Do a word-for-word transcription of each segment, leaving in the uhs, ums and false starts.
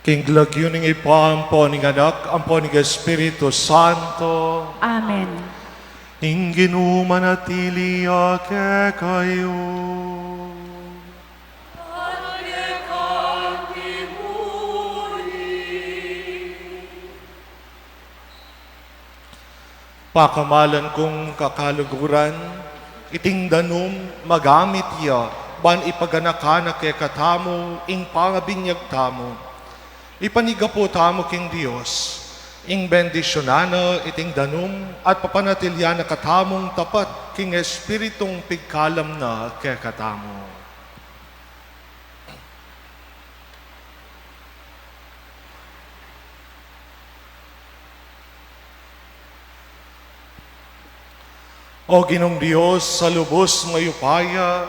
King lagyu ning Ibpa, ampo ning Anak, ampo ning Espiritu Santo. Amen. Ing Ginu manatili ya kekayu. Pakamalan kung kakaluguran, iting danum magamit ya ban ipaganakan na kekatamu ing pangabinyag tamu. Ipanigapu tamu king Dios, ing bendisyunan na iting danum at papanatilian na katamung tapat king Espiritung pigkalam na kekatamu. O Ginung Dios a lubus mayupaya,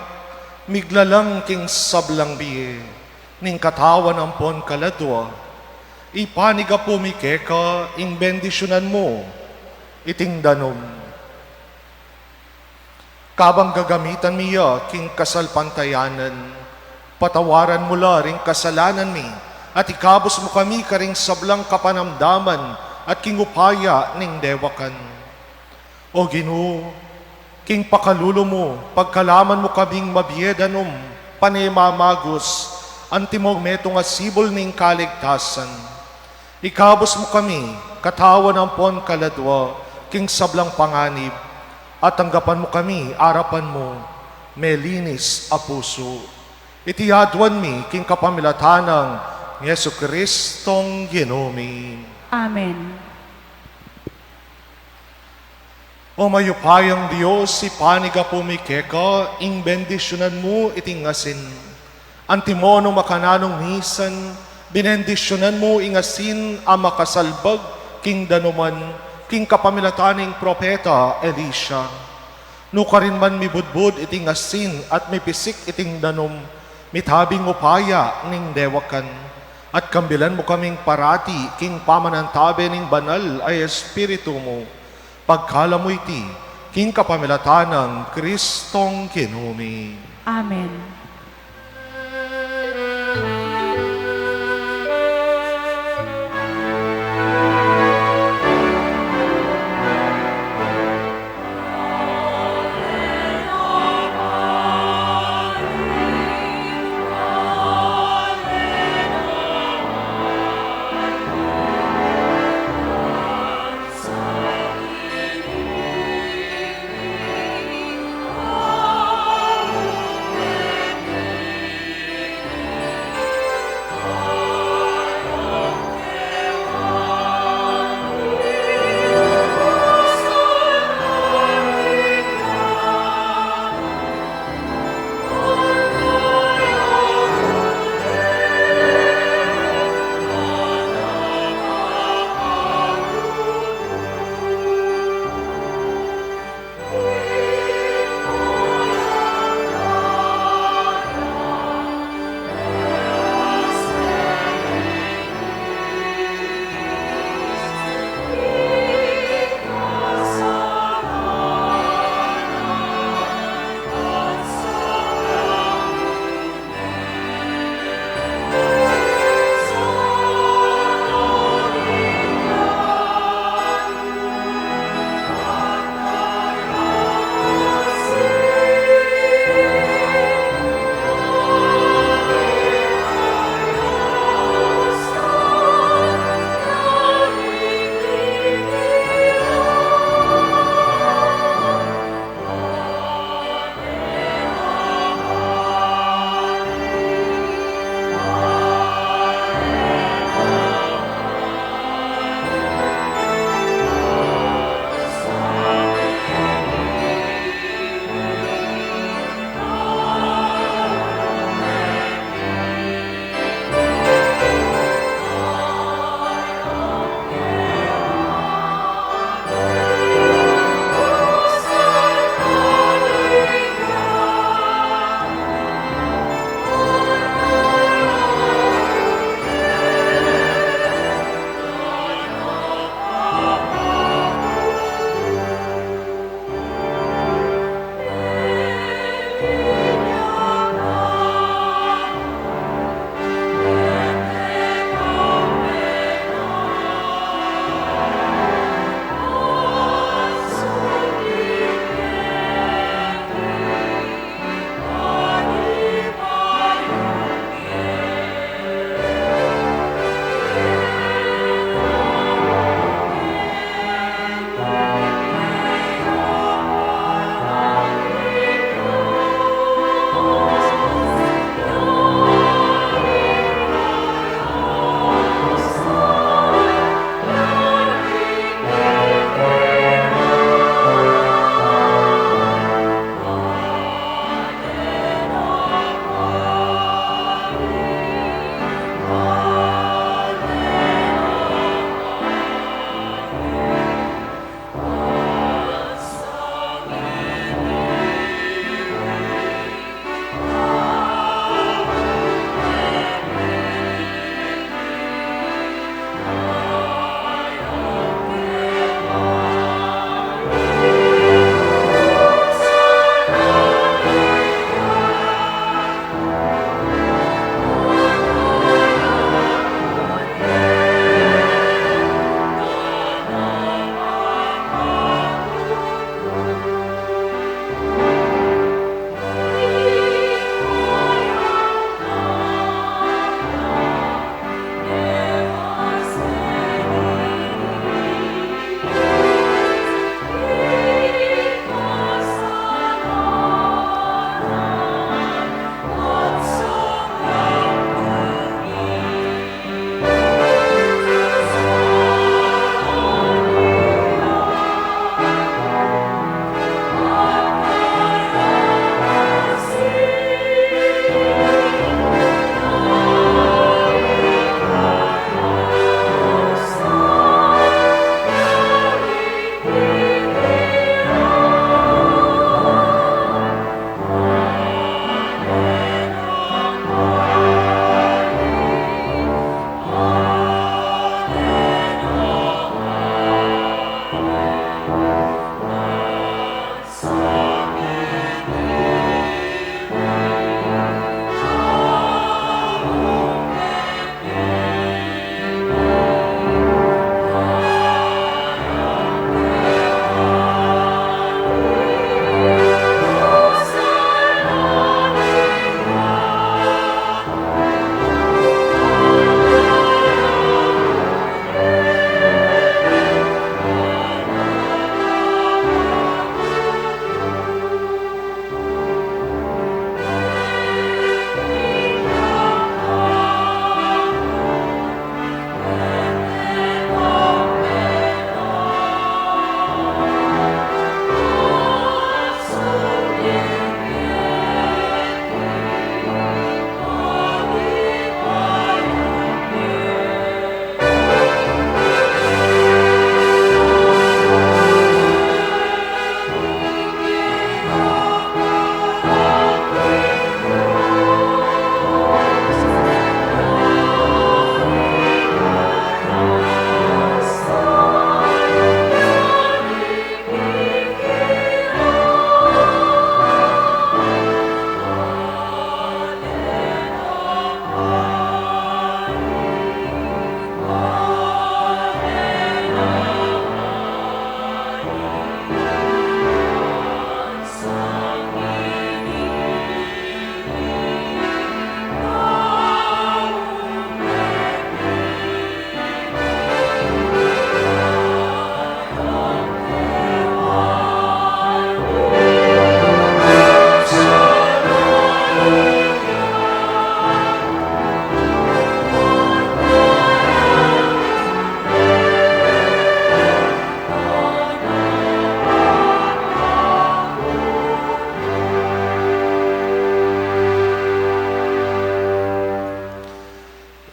miglalang king sablang bie ning katawan ampon kaladua, ipanigapu mi keka ing bendisyunan mu iting danum. Kabang gagamitan mi ya king kasalpantayanan, patawaran mu la ring kasalanan mi, at ikabus mu kami karing sablang kapanamdaman at king upaya ning dewakan. O Ginu, king pakalulu mu, pagkalaman mu kaming mabie danum, pane mamagus, antimong metung a sibul ning kaligtasan. Ikabus mu kami, katawan ampon kaladua, king sablang panganib, at tanggapan mu kami, arapan mu, melinis a pusu. Iti aduan mi, king kapamilatan nang Jesu-Cristong Ginu mi. Amen. O mayupayang Dios, ipanigapu mi keka ing bendisyunan mu iting asin. Antimo nung makananu misan, binendisyunan mu ing asin a makasalbag king danuman, king kapamilatan ning propeta Elisha. Nukarin man mibudbud iting asin at mipisik iting danum, mitabing upaya ning dewakan, at kambilan mu kaming parati king pamanantabe ning banal a Espiritu mu. Pagkalam mu iti, king kapamilatan nang Cristong Ginu mi. Amen.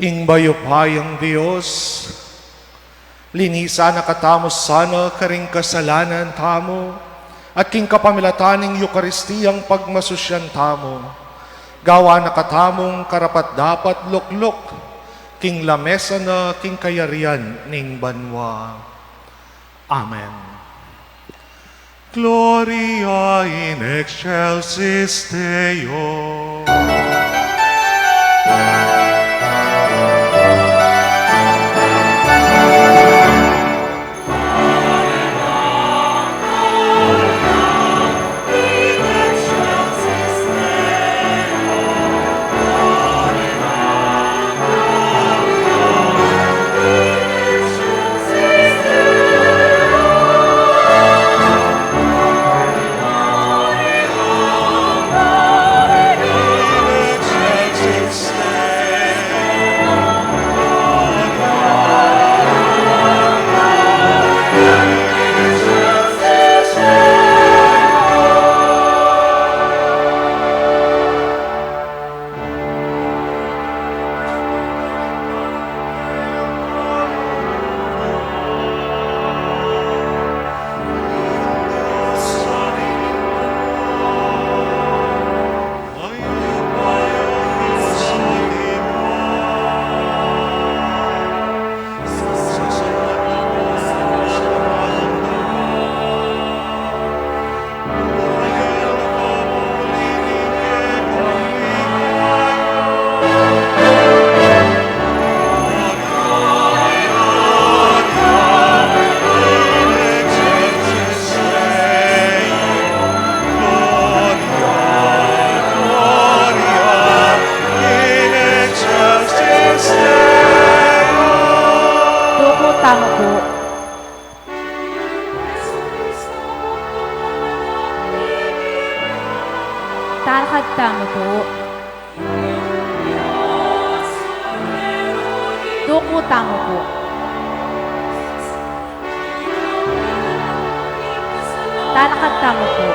Ing mayupayang Dios, linisan na katamu sana karing kasalanan tamu, at king kapamilatan ning Eukaristiyang pagmasusyan tamu, gawan na katamung karapat-dapat lukluk king lamesa na king kayarian ning banua. Amen. Gloria in excelsis Deo. Tuku tamu pu. Talakad tamu pu. Tuku tamu pu. Talakad tamu pu.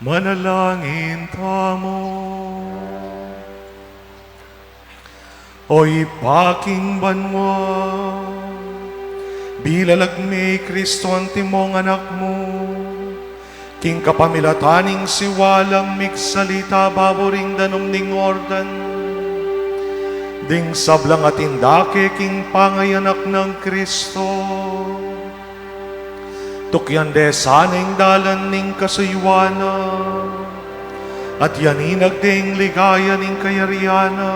Manalangin tamu. O Ibpa king banua, bilalag mi i Kristo antimong Anak mu, king kapamilatan ning siwalang migsalita babo ring danum ning Jordan, ding sablang atin dake king pangayanak nang Kristo. Tukyan de sana ing dalan ning kasuyuan na, at yaninag de ing ligaya ning kayarian na,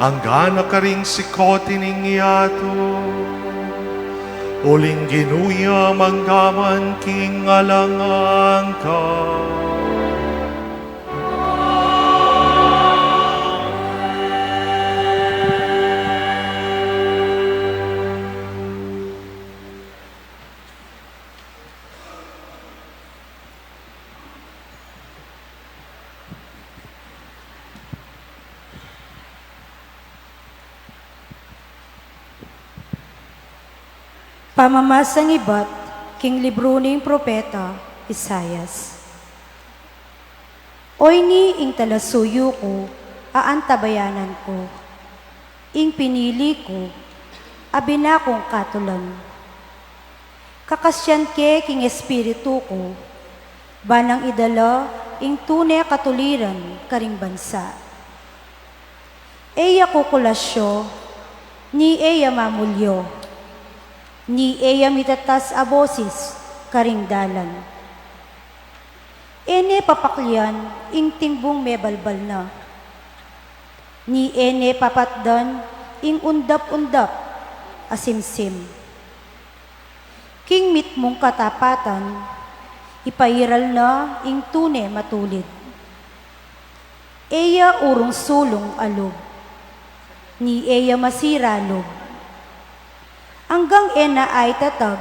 Angga na karing sikut ning yatu, uling Ginu ya mangga man king alang angga. Pamamasang ibat king libru ning propeta Isaias. Oyni ing talasuyu ku a antabayanan ku, ing pinili ku a binakung katulan. Kakasyan ke king espiritu ku, ba nang idala ing tune katuliran karing bansa. E ya kukulasyo, ni e ya mamulyo, ni e ya mitatas a bosis karing dalan. E ne papaklian ing timbung mebalbal na, ni e ne papatdan ing undap-undap a simsim. King mitmung katapatan, ipairal na ing tune matulid. E ya urung sulung a lub, ni e ya masira lub. Anggang e na aitatag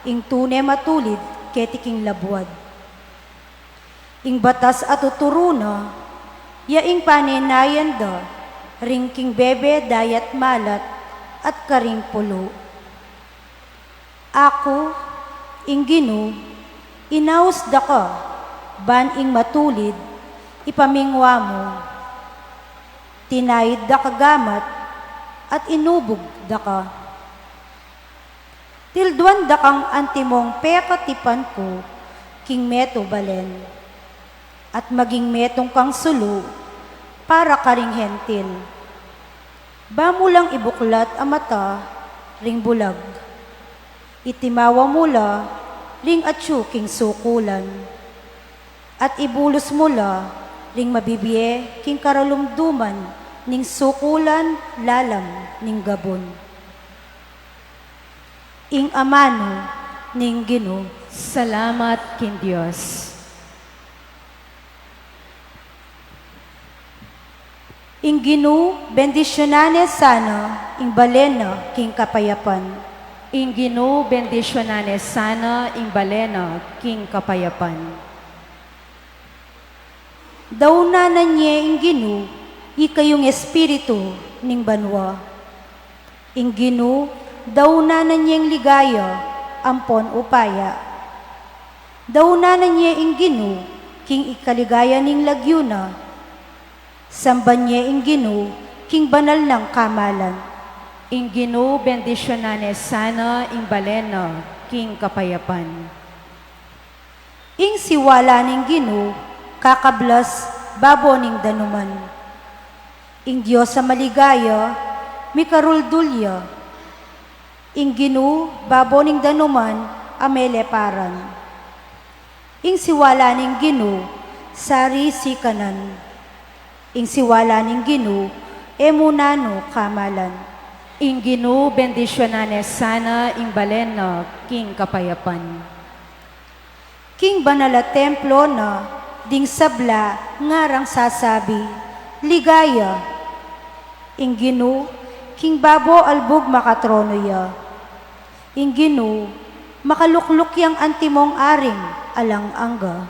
ing tune matulid keti king labuad. Ing batas a tuturu na, ya ing panenayan da ring king bebe dayat malat at karing pulu. Aku, ing Ginu, inaus da ka, ban ing matulid ipamingwa mu. Tinaid da ka gamat at inubug da ka. Tilduan da kang antimong pekatipan ku king metung balen, at maging metung kang sulu para karing Hentil. Ba mu lang ibuklat a mata ring bulag, itimawa mu la ring atyu king sukulan, at ibulus mu la ring mabibie king karalumduman ning sukulan lalam ning gabun. Ing amanu ning Ginu. Salamat king Dios. Ing Ginu bendisyunan ne sana ing balen na king kapayapan. Ing Ginu bendisyunan ne sana ing balen na king kapayapan. Daunan na ne ing Ginu ikayung espiritu ning banua. Ing Ginu daunan na ne ing ligaya ampon upaya. Daunan na ne ing Ginu king ikaligaya ning lagyu na. Samban ne ing Ginu king banal nang kamalan. Ing Ginu bendisyunan ne sana ing balen na king kapayapan. Ing siwala ning Ginu kakablas babo ning danuman. Ing Dios a maligaya mikaruldul ya. Ing Ginu babo ning danuman a meleparan. Ing siwala ning Ginu sari sikanan. Ing siwala ning Ginu e mu nanu kamalan. Ing Ginu bendisyunan ne sana ing balen na king kapayapan. King banal a templo na ding sabla ngarang sasabi, ligaya. Ing Ginu king babo albug makatrono ya. Ing Ginu makalukluk yang antimong aring alang angga.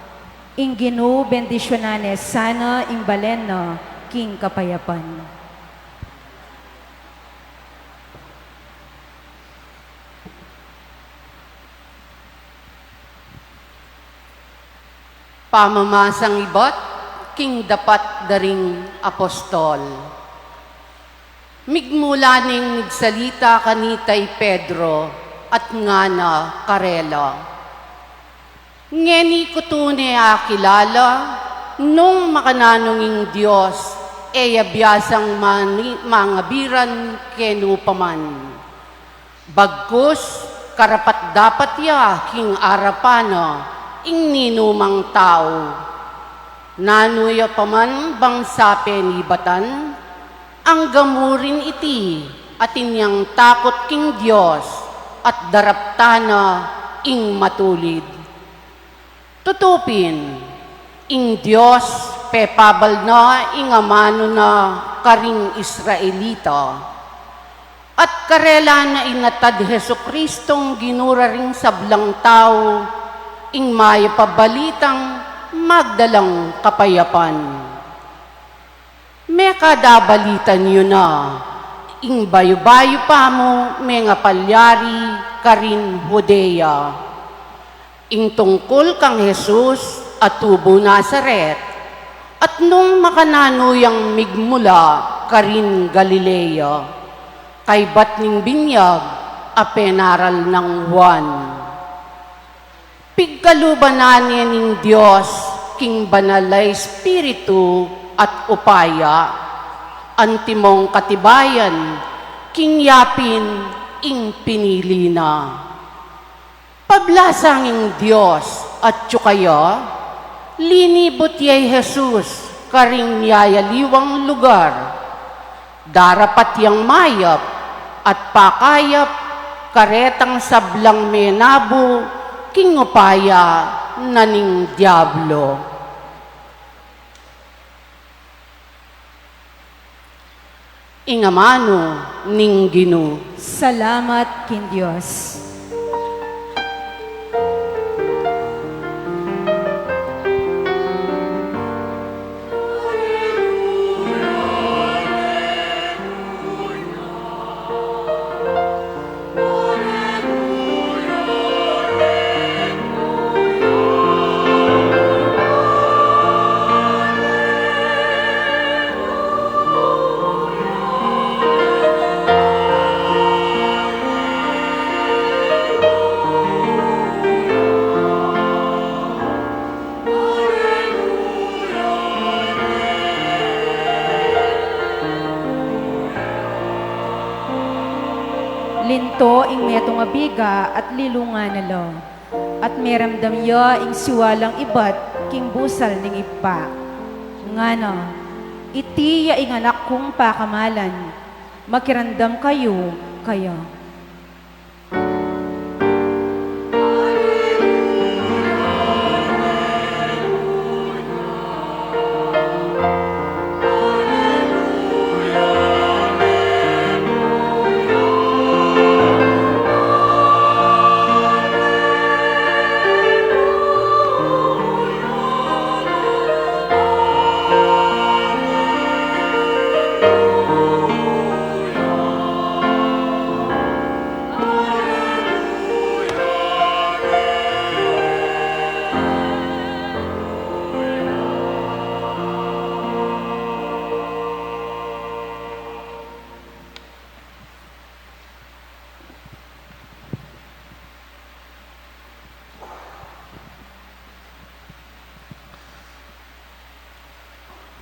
Ing Ginu bendisyunan ne sana ing balen na king kapayapan. Pamamasang ibat king dapat da ring apostol. Migmula neng migsalita kanita i Pedro at ngana karela, ngeni ku tune akilala nung makananu ing Dios e ya biasang mani-, mangabiran kenu pa man. Bagkus, karapat-dapat ya king arapan na ing ninumang tau. Nanu ya pa man bang sa penibatan, Angga mu rin iti, atin yang takut king Dios, at daraptan na ing matulid. Tutu pin, ing Dios pepabal na ing amanu na karing Israelita, at karela na inatad Jesucristong Ginu ra ring sablang tau, ing mayap a balitang magdalang kapayapan. Mekad abalitan yu na, ing bayu-bayu pa mu mengapalyari karin Judea, ing tungkul kang Jesus a tubu Nazaret, at nung makananu yang migmula karin Galilea, kaybat ning binyag a penaral nang Juan. Pigkaluban na ne ning Dios king Banal a Espiritu at upaya, antimong katibayan, king yapin ing pinili na. Pablasang ing Dios atyu kaya, linibut ya i Jesus karing miyayaliwang lugar. Darapat yang mayap at pakayap karetang sablang menabu king upaya na ning Diablo. Ing amanu ning Ginu. Salamat king Dios. Linto ing metung a biga at lilungan na la, at meramdam ya ing siwalang ibat king busal ning Ibpa. Ngana, "Iti ya ing Anak kung pakamalan, makiramdam kayu kaya."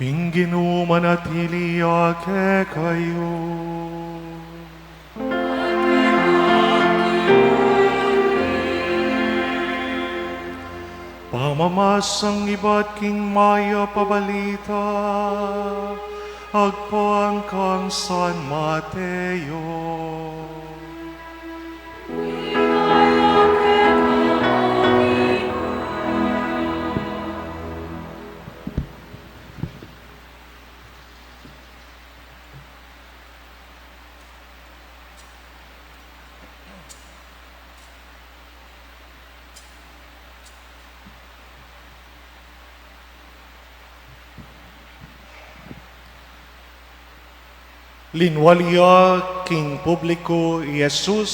Ing Ginu manatili ya kekayu. Pamamasang ibat king mayap a balita agpang kang San Mateo. Linwal ya king publiku i Jesus,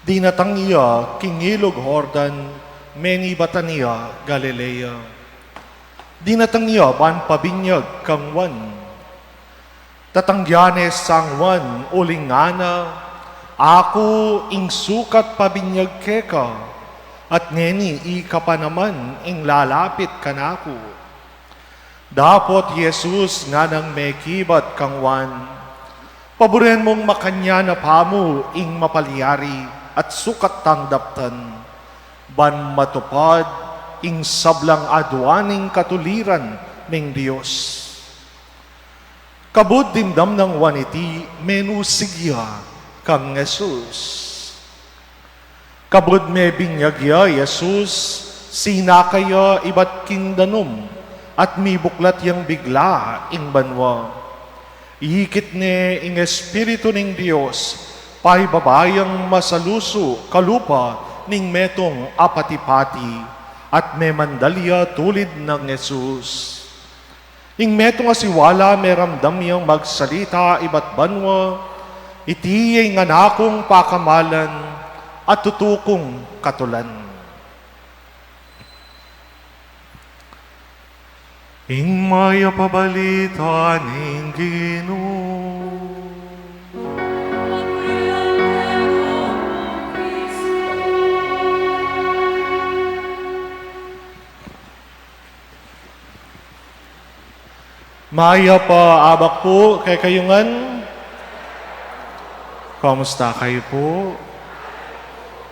dinatang ya king ilug Jordan, menibatan ya Galilea. Dinatang ya ban pabinyag kang Juan. Tatanggian ne sang Juan uling ngana, "Aku ing sukat pabinyag keka, at ngeni ika pa naman ing lalapit kanaku." Dapot i Jesus nganang mekibat kang Juan, "Paburen mung makanyan na pamu ing mapalyari at sukat tang daptan, ban matupad ing sablang aduan ning katuliran ning Dios." Kabud dimdam nang Juan iti, menusig ya kang Jesus. Kabud mebinyag ya i Jesus, sinaka ya ibat king danum, at mibuklat yang bigla ing banua. Ikit ne ing Espiritu ning Dios, paibaba yang masalusu kalupa ning metung apatipati, at memandal ya tulid nang Jesus. Ing metung a siwala meramdam yang magsalita ibat banua, "Iti ya ing anak kung pakamalan, a tutu kung katulan." Ing mayap a balita ning Ginu. Mayap a abak pu kekayu ngan. Kamusta kayu pu?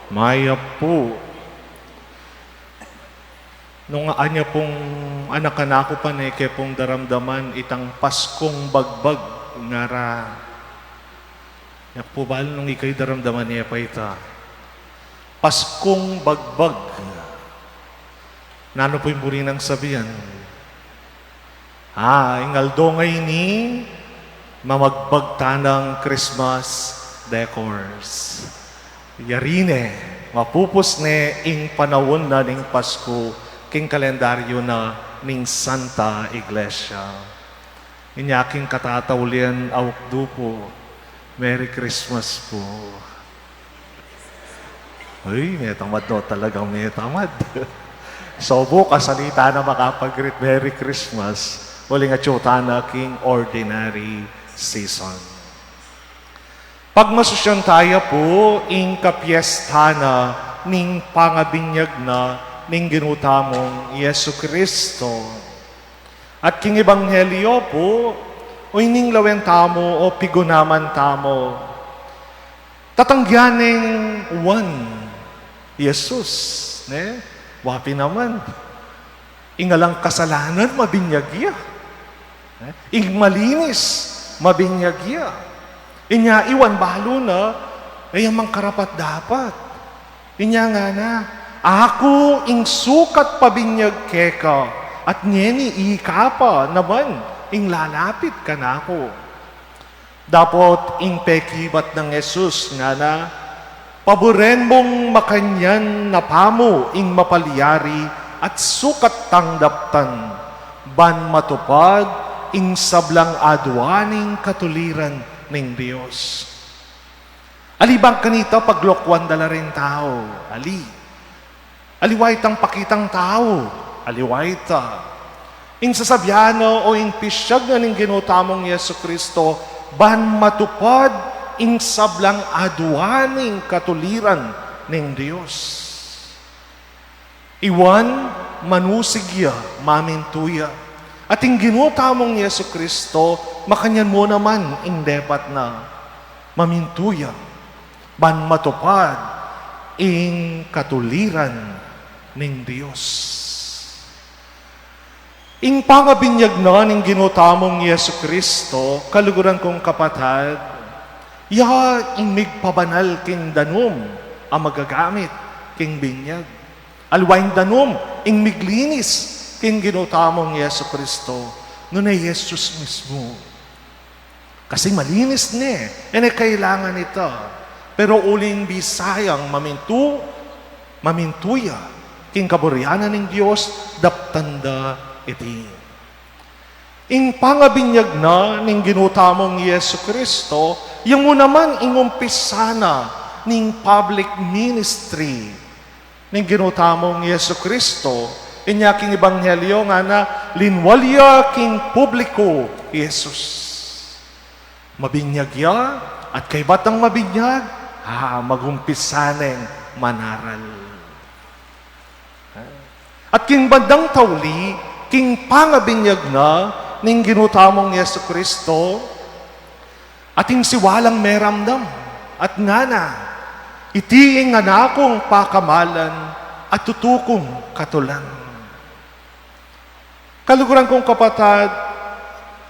Mayap pu. Nung anya pung anak-anak ku pa ne, e ke pung daramdaman itang Paskung bagbag, ngara. Nya ku pu balu nung ikayu daramdaman ye pa ita. Paskung bagbag. Nanu pu ing buri nang sabian? Ah, ing aldo ngeni, mamagbag tanang Christmas decors. Yari ne, mapupus ne ing panaun na ning Pasku king kalendaryu na ning Santa Iglesia. Inya king katataulian, aukdu pu. Merry Christmas pu. Ay, metamad no, talagang metamad. So, bukas, ali tana makapag-greet Merry Christmas, uling atyu tana king ordinary season. Pagmasusyan taya pu ing kapyesta na ning pangabinyag na ning Ginu tamung Jesucristo. At king Ebanghelyo pu, o ining lawen tamu o pigunaman tamu, tatanggian neng Juan i Jesus, ne? Wa pin naman. Ing alang kasalanan, mabinyag ya. Ne? Ing malinis, mabinyag ya. Inya i Juan balu na, e ya mang karapat-dapat. Inya ngana, "Aku ing sukat pabinyag keka, at ngeni ika pa naman ing lalapit kanaku." Dapot ing pekibat nang Jesus ngana, "Paburen mung makanyan na pamu ing mapalyari at sukat tang daptan, ban matupad ing sablang adua ning katuliran ning Dios." Ali bang kanita paglokuan da la ring tau? Ali. Aliwa itang pakitang tau, aliwa ita. Ing sasabian na o ing pisyag na ning Ginu tamung Jesucristo, ban matupad ing sablang adua ning katuliran ning Dios. I Juan, manusig ya, mamintu ya. At ing Ginu tamung Jesucristo, makanyan mu naman ing depat na, mamintu ya, ban matupad ing katuliran ning Dios. Ing pangabinyag na ning Ginu tamung Jesucristo, kaluguran kung kapatad, ya ing migpabanal king danum a magagamit king binyag. Aliwa ing danum ing miglinis king Ginu tamung Jesucristo, nune Jesus mismu. Kasi malinis ne, e ne kailangan ita. Pero uling bisa yang mamintu, mamintu ya king kaburian na ning Dios, daptan da iti. Ing pangabinyag na ning Ginu tamung Jesucristo, yang mu naman ing umpisa na ning public ministry ning Ginu tamung Jesucristo. Inya king Ebanghelyo ngana, linwal ya king publiko i Jesus. Mabinyag ya, at kaybat nang mabinyag, ah, magumpisa neng manaral. At king bandang tauli, king pangabinyag na ning Ginu tamung Jesucristo, ating siwalang meramdam, at ngana, "Iti ing anak kung pakamalan, a tutu kung katulan." Kaluguran kung kapatad,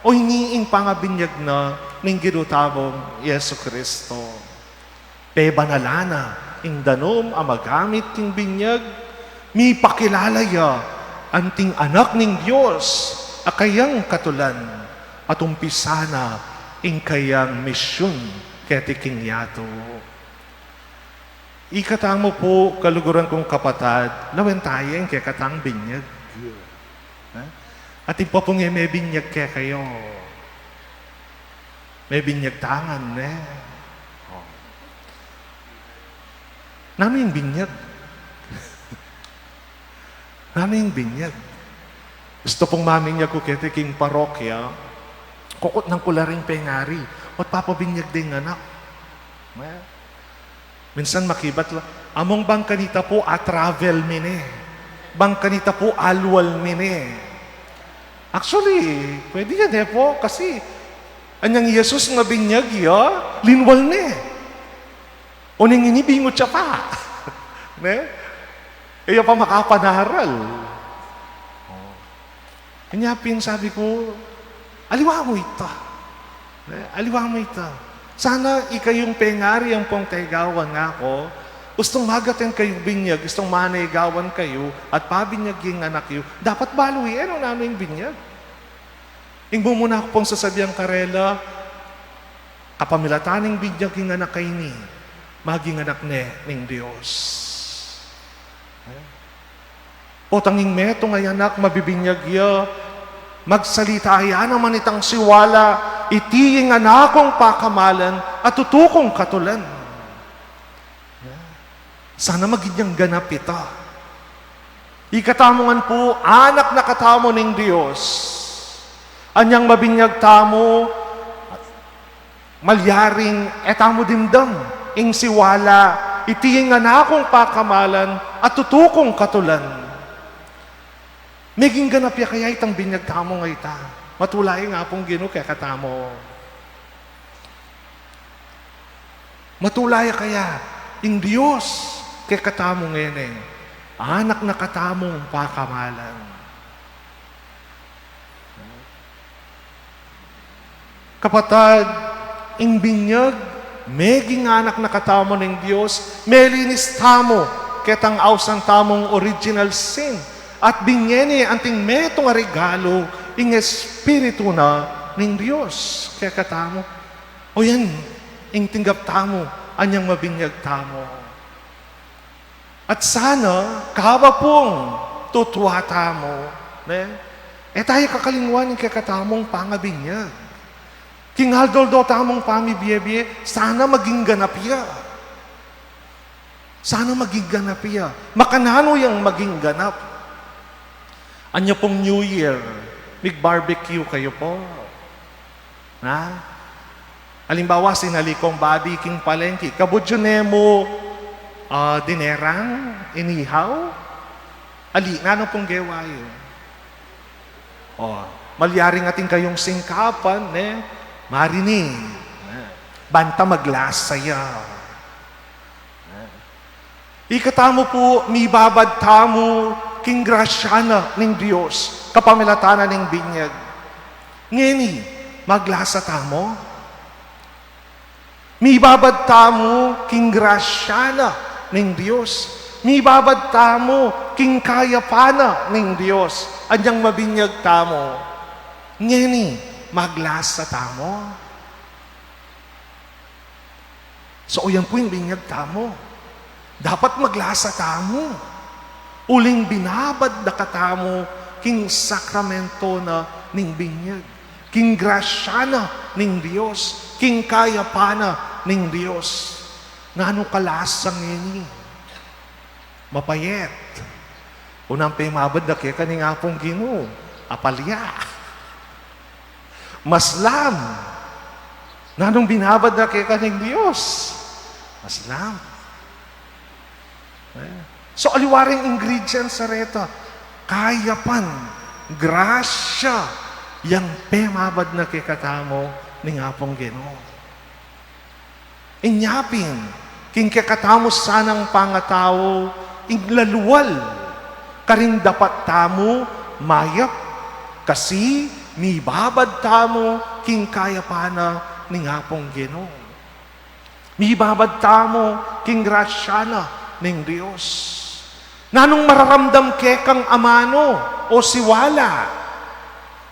O ini ing pangabinyag na ning Ginu tamung Jesucristo. Pebanalan na ing danum a magamit king binyag, mipakilala ya anting anak ning Dios a kayang katulan, at umpisan na ing kayang misyun keti king yatu. Ikatamu pu, kaluguran kung kapatad, lawen taya ing kekatang binyag. Ha? Atin pa pung e mebinyag kekayu. Mebinyag ta ngan, ne? O. Nanu ing binyag? Nanu ing binyag? Gustu pung maminyag ku keti king parokya, kukutnan ku la ring pengari, ot papabinyag deng anak. Ne? Minsan makibat la, "Among bang kanita pu a-travel mi ne. Bang kanita pu alwal mi ne." Actually, pwede yan e pu, kasi anyang i Jesus mabinyag ya, linwal ne. Uling ini bingut ya pa. Ne? E ya pa makapanaral. O. Kanya pin sabi ku, "Aliwa mu ita. Ne? Aliwa mu ita. Sana ikayung pengari ampong tegawan ngana ku, ustung magatan kayung binyag, ustung manegawan kayu, at pabinyag ing anak yu, dapat balu ye nung nanu ing binyag." Ing mumuna ku pung sasabian karela, kapamilatan ning binyag ing anak a ini, maging anak ne ning Dios. Potang ing metung a anak mabibinyag ya, magsalita ya naman itang siwala, "Iti ing anak kung pakamalan, a tutu kung katulan." Sana maging yang ganap ita. Ikatamu ngan pu, anak na katamu ning Dios. Anyang mabinyag tamu, malyaring e tamu dimdam ing siwala, "Iti ing anak kung pakamalan, a tutu kung katulan." Meging ganap ya kaya itang binyag tamu ngeni? Matula ya ing Apung Ginu kekatamu? Matula ya kaya ing Dios kekatamu ngeni? Anak na katamung pakamalan. Kapatad, ing binyag, meging anak na katamu ning Dios, melinis tamu ketang ausan tamung original sin, at binye ne anting metung a regalu, ing Espiritu na ning Dios kekatamu. O yan ing tinggap tamu anyang mabinyag tamu. At sana, kaba pung tutua tamu, ne? E taya kakalingwan ing kekatamung pangabinyag. King aldo-aldo tamung pamibie-bie, sana maging ganap ya. Sana maging ganap ya. Makananu yang maging ganap? Anya pung New Year, mig-barbecue kayu pu. Ha? Alimbawa, sinali kung babi king palengke, kabudyu ne mu, ah, dinerang, inihaw? Ali, nanu pung gewa yu? O, malyaring atin kayung singkapan, ne? Marinate. Ne? Banta maglasa ya. Ikatamu pu, mibabad tamu king grasya na ning Dios kapamilatan na ning binyag. Ngeni, maglasa tamu? Mibabad tamu king grasya na ning Dios. Mibabad tamu king kayapan na ning Dios anyang mabinyag tamu. Ngeni, maglasa tamu? So, yan pu ing binyag tamu. Dapat maglasa tamu. Uling binabad na katamu king sakramento na ning binyag, king grasya na ning Dios, king kayapan na ning Dios. Nanu kalasa ngeni? Mapayet. Unang pemabad na keka ning Apung Ginu, apalya. Maslam. Nanung binabad na keka ning Dios? Maslam. Eh? So, aliwa ring ingredients a reta. Kayapan, grasya, yang pemabad na kekatamu ning Apung Ginu. Inya pin, king kekatamu sanang pangatau, ing lalual, karing dapat tamu mayap, kasi Mibabad tamu king kayapan na ning Apung Ginu. Mibabad tamu king grasya na ning Dios. Nanung mararamdam kekang amanu o siwala?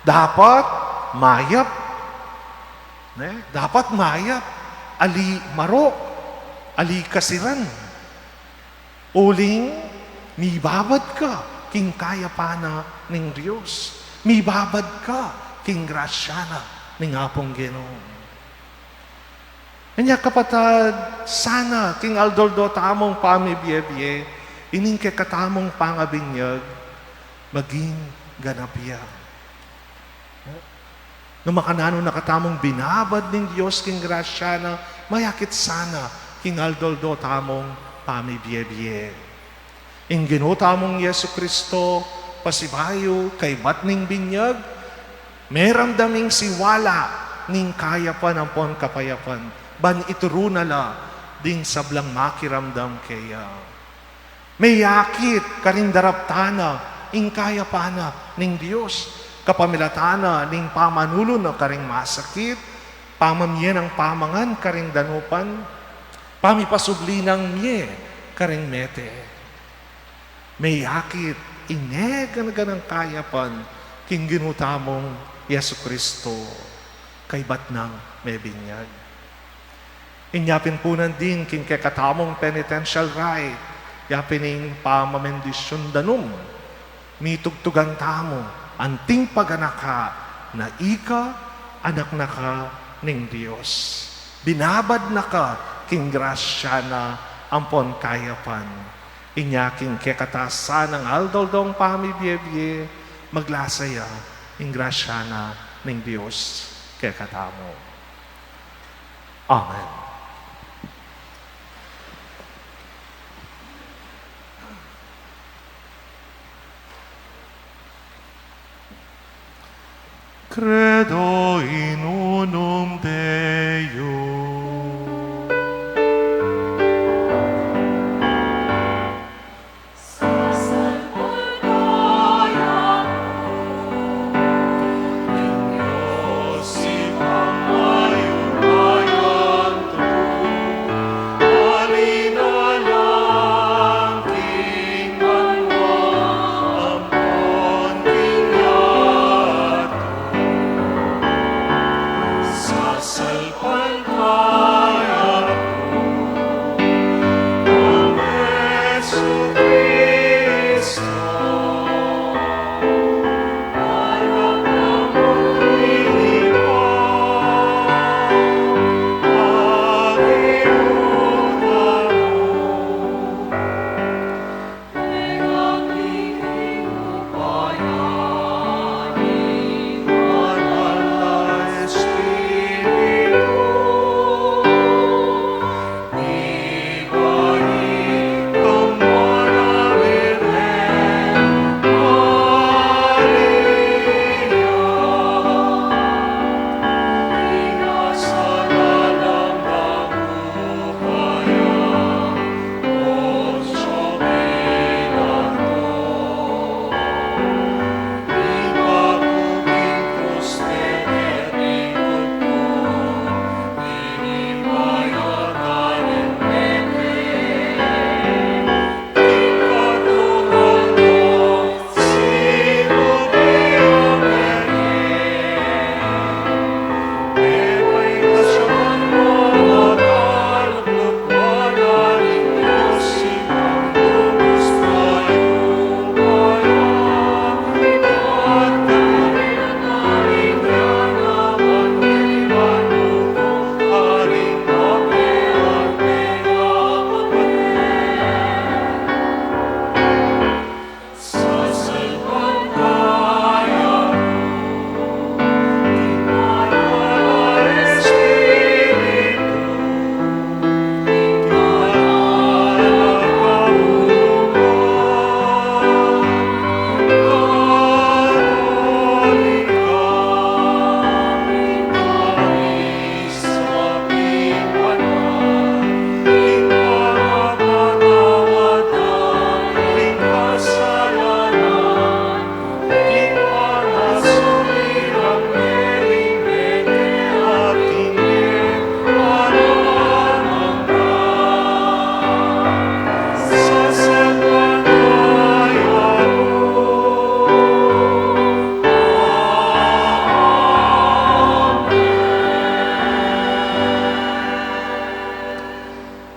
Dapat mayap. Ne? Dapat mayap. Ali marok. Ali kasiran. Uling, mibabad ka king kayapan na ning Dios. Mibabad ka king grasya na ning Apung Ginu. Kanya kapatad, sana king aldo-aldo tamung pamibie-bie, ining kekatamung pangabinyag, maging ganap ya. Nung makananu na katamung binabad ning Dios king grasya na, mayakit sana king aldo-aldo tamung pamibie-bie. Ing Ginu tamung Jesu Kristo, pasibayu kaybat ning binyag, meramdam ing siwala ning kayapan ampon kapayapan, ban ituru na la ding sablang makiramdam keya. Meyakit karing daraptan na ing kayapan na ning Dios, kapamilatan na ning pamanulu na karing masakit, pamamie nang pamangan karing danupan, pamipasubli nang mie karing mete. Meyakit ing gana-ganang kayapan king Ginu tamung Jesu Kristo, kaybat nang mebinyag. Inya pin pu nandin king kekatamung penitential rite, ya pin ing pamamendisyun danum, mitugtugan tamu anting paganaka na ika anak na ka ning Dios. Binabad na ka king grasya na ampon kayapan. Inya king kekatasan nang aldo-aldong pamibie-bie, maglasa ya ing grasya na ning Dios kekatamu. Amen. Credo in unum Deum.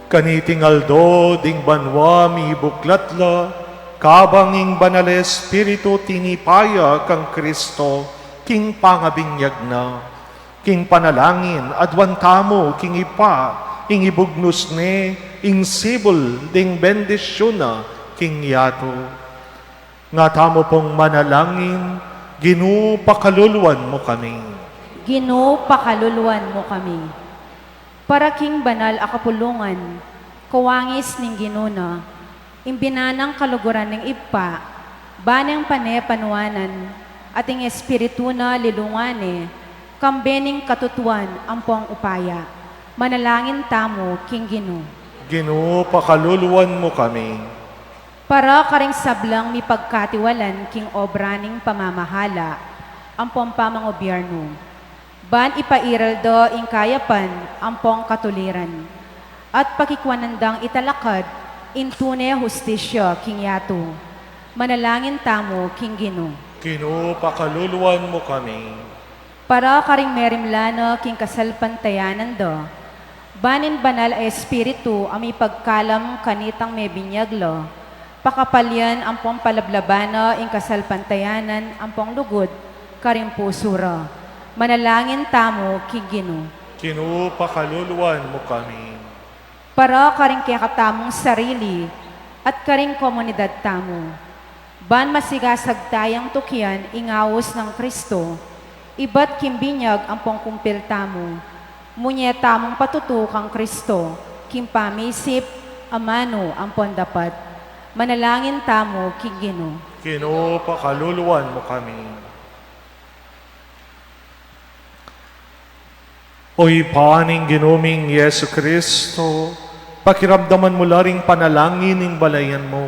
Kaniting aldo ding banua mibuklat la, kabang ing Banal a Espiritu tinipa ya kang Kristo king pangabinyag na. King panalangin, aduan tamu king Ibpa, ing ibugnus ne ing sibul ding bendisyun na king yatu. Nga tamu pung manalangin. Ginu, pakaluluan mu kami. Ginu, pakaluluan mu kami. Para king banal a kapulungan, kawangis ning Ginu na, ing binanang kaluguran ning Ibpa, baneng pane panuanan, at ing Espiritu na lilungan ne, kambe ning katutuan ampong upaya. Manalangin tamu king Ginu. Ginu, pakaluluan mu kami. Para karing sablang mipagkatiwalan king obra ning pamamahala ampong pamangobyernu, ban ipairal da ing kayapan ampong katuliran, at pakikwanan dang italakad ing tune hustisya king yatu. Manalangin tamu king Ginu. Ginu, pakaluluan mu kami. Para karing merimla na king kasalpantayanan da, ban ing Banal a Espiritu a mipagkalam kanitang mebinyag la, pakapalyan ampong palablaban na ing kasalpantayanan ampong lugud karing pusu ra. Manalangin tamu king Ginu. Ginu, pakaluluan mu kami. Para karing kekatamung sarili at karing komunidad tamu, ban masigasag tayang tukian ing aus nang Kristo, ibat king binyag ampong kumpil tamu, munye tamung patutu kang Kristo king pamisip, amanu ampong dapat. Manalangin tamu king Ginu. Ginu, pakaluluan mu kami. O Ibpa ning Ginu ming Jesucristo, pakiramdaman mu la ring panalangin ning balayan mu,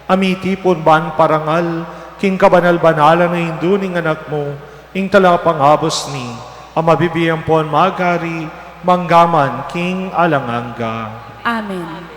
a mitipun ban parangal king kabanal-banalan a Indu ning Anak mu, ing Talapangabus mi, a mabibie ampon magari mangga man king alang angga. Amen.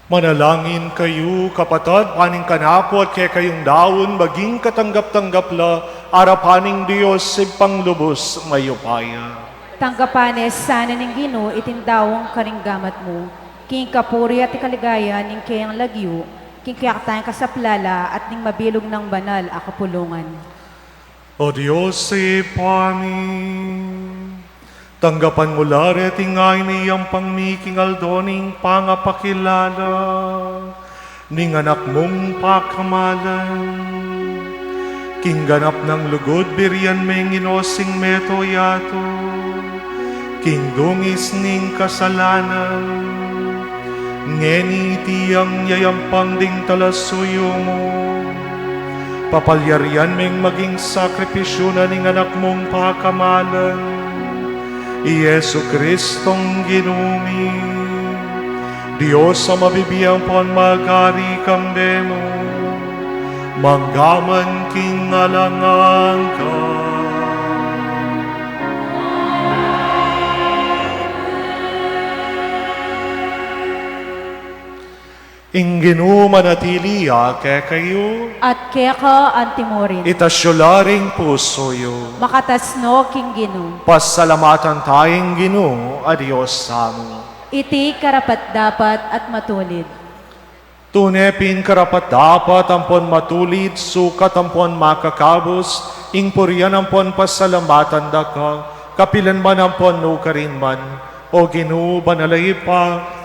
Manalangin kayu, kapatad, ban ing kanaku at kekayung daun maging katanggap-tanggap la arapan ning Dios Ibpang lubus mayupaya. Tanggapan ne sana ning Ginu iting daun karing gamat mu, king kapurian at kaligayan ning keyang lagyu, king kekatang kasaplalan at ning mabilug nang banal a kapulungan. O Dios, Ibpa mi, tanggapan mu la reting ain a iyampang mi king aldo ning pangapakilala ning Anak mung pakamalan. King ganap nang lugud, burian meng inosing meto yatu king dungis ning kasalanan. Ngeni iti ing yayampang ding talasuyu mu, papalyarian meng maging sakripisyu na ning Anak mung pakamalan, i Jesu-Cristong Ginu mi. Dios a mabibie ampon mag-ari kambe mu, mangga man king alang angga. Ing Ginu manatili ya kekayu. At keka antimurin. Itas yu la ring pusu yu. Makatas no king Ginu. Pasalamatan taya ing Ginu a Dios tamu. Iti karapat-dapat at matulid. Tune pin karapat-dapat ampon matulid, sukat ampon makakabus, ing purian ampon pasalamatan da ka, kapilan man ampon nukarin man, O Ginu, banal a Ibpa,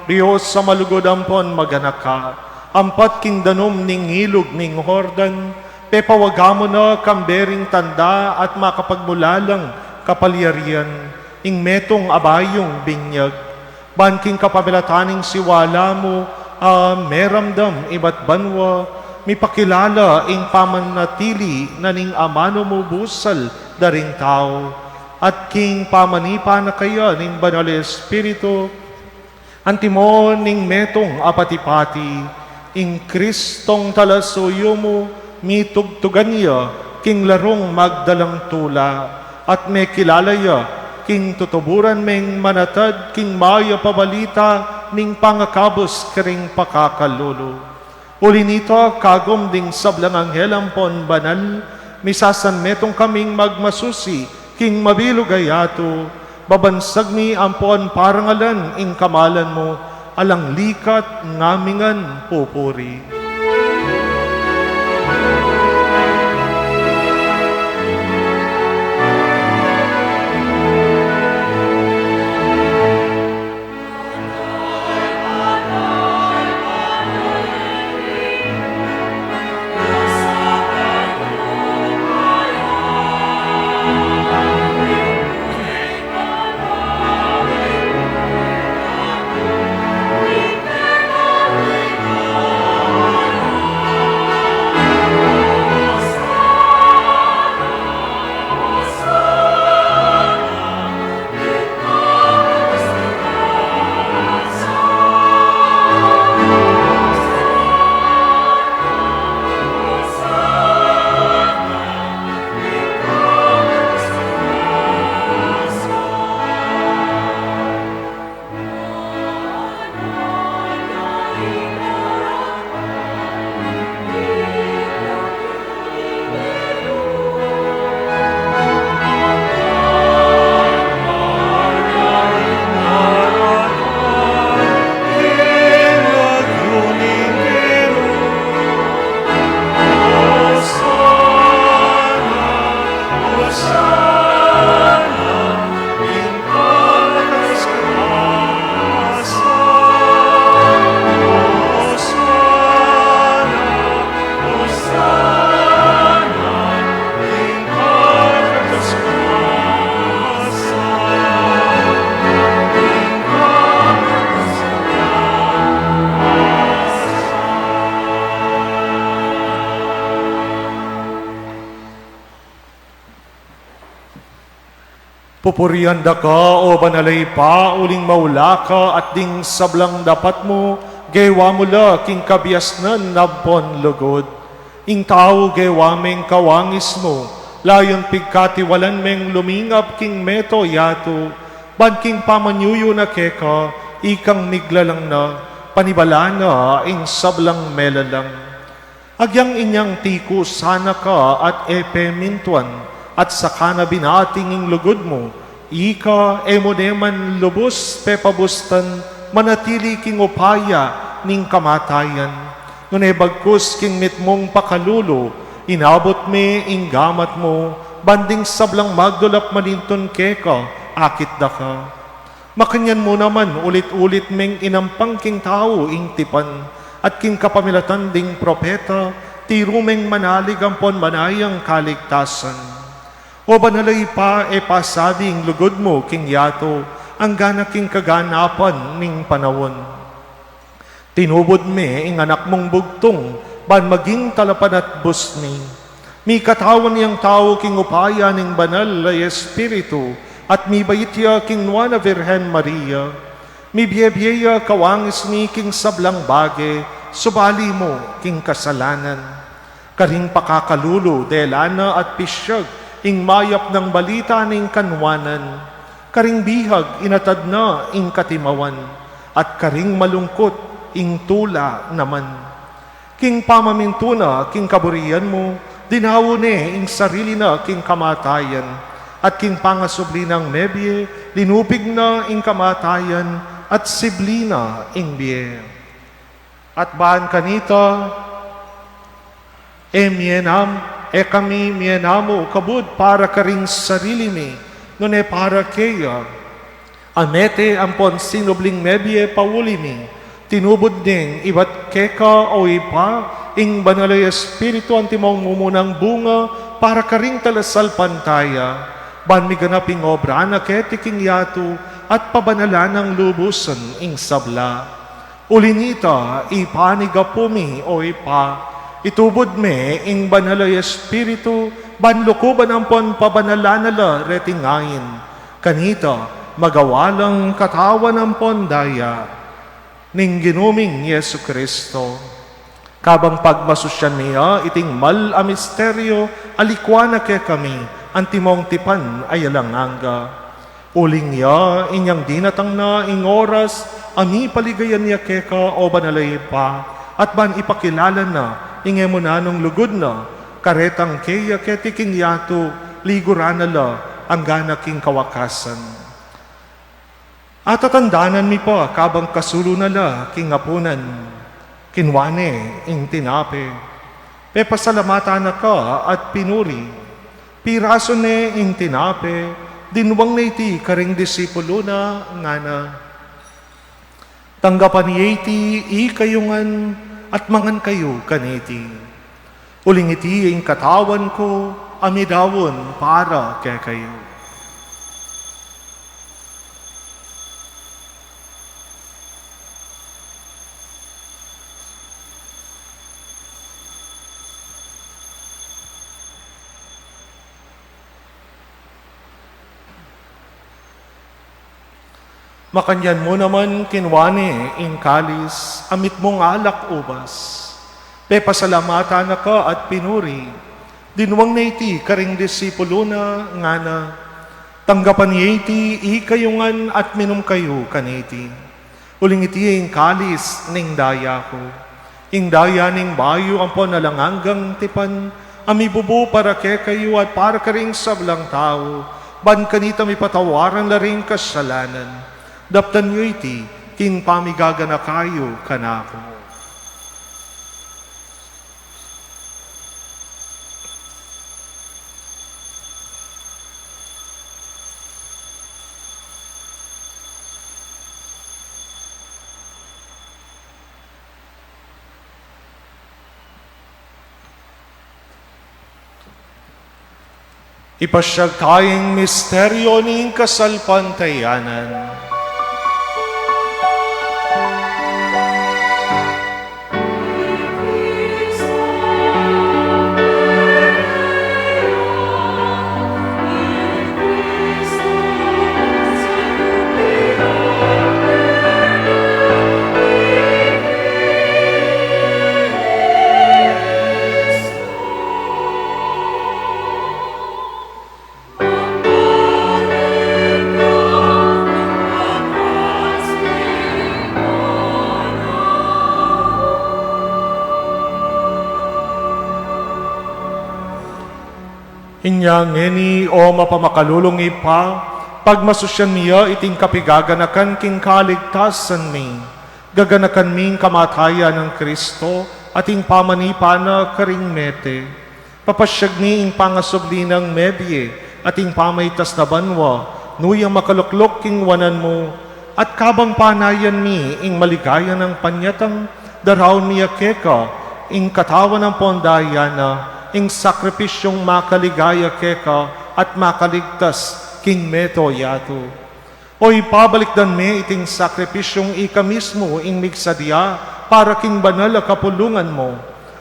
Dios a malugud ampon maganaka, ampat king danum ning ilug ning Jordan, pepawaga mu na kambe ring tanda at makapagmulalang kapalyarian ing metung a bayung binyag, ban king kapamilatan ning siwala mu a meramdam ibat banua, mipakilala ing pamanatili na ning amanu mu busal da ring tau, at king pamanipa na kaya ning Banal a Espiritu, antimo ning metung a pati-pati, ing Cristong talasuyu mu, mitugtugan ya king larung magdalang tula, at mekilala ya king tutuburan meng manatad king mayap a balita ning pangakabus karing pakakalulu. Uli nita, kagum ding sablang anghel ampon banal, misasanmetung kaming magmasusi king mabilug a yatu, babansag mi ampon parangalan ing kamalan mu, alang likat ngaming pupuri. Pupurian da ka, o Banal a Ibpa, uling maula ka, at ding sablang dapat mu, gewa mu la king kabiasnan ampon lugud. Ing tau gewa meng kawangis mu, layun pigkatiwalan meng lumingap king meto yatu, ban king pamanyuyu na keka, ikang miglalang na, Panibala na ing sablang melalang. Agyang inyang tikusan na ka at e pemintuan, at saka na binating ing lugud mu, ika e mu ne man lubus pepabustan manatili king upaya ning kamatayan. Nune bagkus king mitmung pakalulu, inabut me ing gamat mu, ban ding sablang magdulap manintun keka, akit da ka. Makanyan mu naman ulit-ulit meng inampang king tau ing tipan, at king kapamilatan ding propeta, tiru meng manalig ampon manayang kaligtasan. O Banal a Ibpa, e pasabi ing lugud mu king yatu, anggana king kaganapan ning panaun. Tinubud me ing Anak mung bugtung, ban maging talapanatbus mi. Mikatawan yang tau king upaya ning Banal a Espiritu, at mibait ya king Nuan a Virgen Maria. Mibie-bie ya kawangis mi king sablang bage, subali mu king kasalanan. Karing pakakalulu, dela na at pisyag ing mayap nang balita ning kanwanan. Karing bihag, inatad na ing katimawan, at karing malungkut, ing tula naman. King pamamintu na king kaburian mu, dinaun ne ing sarili na king kamatayan, at king pangasubli nang mebie, linupig na ing kamatayan, at sibli na ing bie. At ban kanita, e mie nam-, e kami mie namu kabud para karing sarili mi, nune para keya. A mete ampon sinubling mebie pauli mi, tinubud neng ibat keka, o Ibpa, ing Banal a Espiritu antimong mumunang bunga para karing talasalpantaya, ban miganap ing obra na keti king yatu, at pabanalan nang lubusan ing sabla. Uli nita, ipanigapu mi, o Ibpa, itubud me ing Banal a Espiritu, ban lukuban ampon pabanalan na la reting ain. Kanita, magawa lang katawan ampon daya ning Ginu ming Jesucristo. Kabang pagmasusyan mi ya iting mal a misteryo, alikwan na kekami antimong tipan a alang angga. Uling ya, inyang dinatang na ing oras a mipaligayan ya keka, o Banal a Ibpa, at ban ipakilala na ing e mu nanung lugud na, karetang keya keti king yatu, liguran na la anggana king kawakasan. Atatandanan mi pa, kabang kasulu na la king apunan, kinua ne ing tinape, pepasalamatan na ka at pinuri, pirasu ne ing tinape, dinwang na iti karing disipulu na, ngana: Tanggapan ye iti ikayu ngan at mangan kayu kaniti. Uling iti ing katawan ku a midaun para kekayu. Makanyan mu naman kinua ne ing kalis a mitmung alak ubas, pepasalamatan na ka at pinuri, dinwang na iti karing disipulu na, ngana: Tanggapan ye iti ikayu ngan at minum kayu kaniti. Uling iti ing kalis ning daya ku, ing daya ning bayu ampon alang anggang tipan, a mibubu para kekayu at para karing sablang tau, ban kanita mipatawaran la ring kasalanan. Daptan yu iti king pamigaganaka yu kanaku. Ipasiag taya ing misteryo ning kasalpantayanan. Inya ngeni, o mapamakalulung Ibpa, pagmasusyan mi ya iting kapigaganakan king kaligtasan mi. Gaganakan mi ing kamatayan nang Kristo at ing pamanipa na karing mete. Papasyag mi ing pangasubli nang mebie at ing pamaitas na banua, nu yang makalukluk king wanan mu, at kabang panayan mi ing maligaya nang panyatang, daraun mi ya keka ing katawan ampon daya na, ing sakripisyung makaligaya keka at makaligtas king mabilug a yatu. O Ibpa, balikdan me iting sakripisyung ika mismu ing migsadya para king banal a kapulungan mu.